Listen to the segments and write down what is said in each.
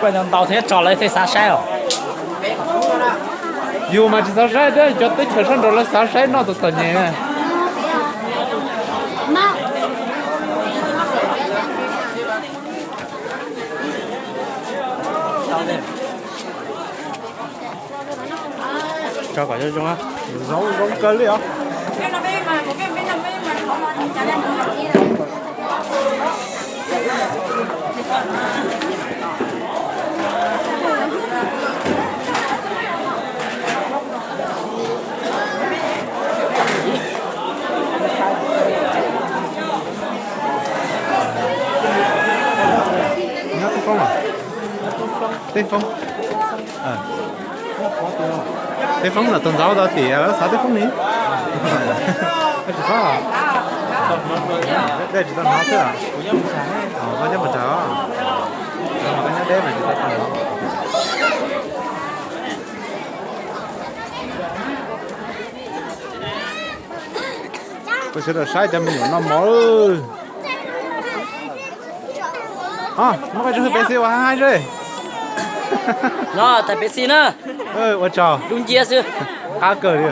Ntau thiab tso lawv thiaj xav saib os. Yus mas tsis xav saib thiab, cov teb chaws sab nraud lawv xav saib noj txom txom nyem. Tso kom zoo zoo, zoo zoo kawg li os. Nyob Teb Foob, Teb Foob, Teb Foob no tus ntxauv tau tim lawv xav Teb Foob ni. Tsis paub, dej tsis tau hnov xwb. Koj nyob puas tsawg? Koj nyob deb mas tsis tau hnov. Koj sawv daws saib cov me nyuam noj mov. Muab koj tso hwj Pepsi ua hab haib seb. No, thaiv Pepsi na. Ua tsaug. Dub nciab xwb. Qab kawg li.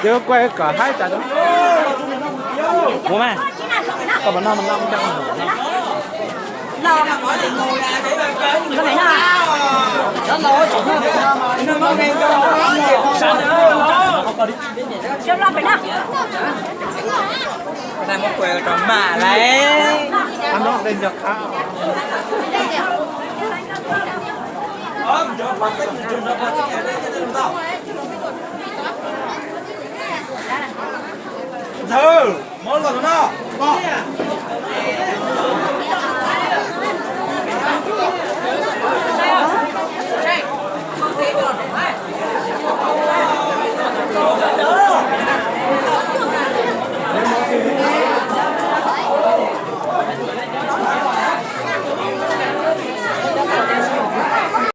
Ces kuaj kom haib tas. Ua mas, koj puas noj mas noj. Muab kuaj rau mam lawm.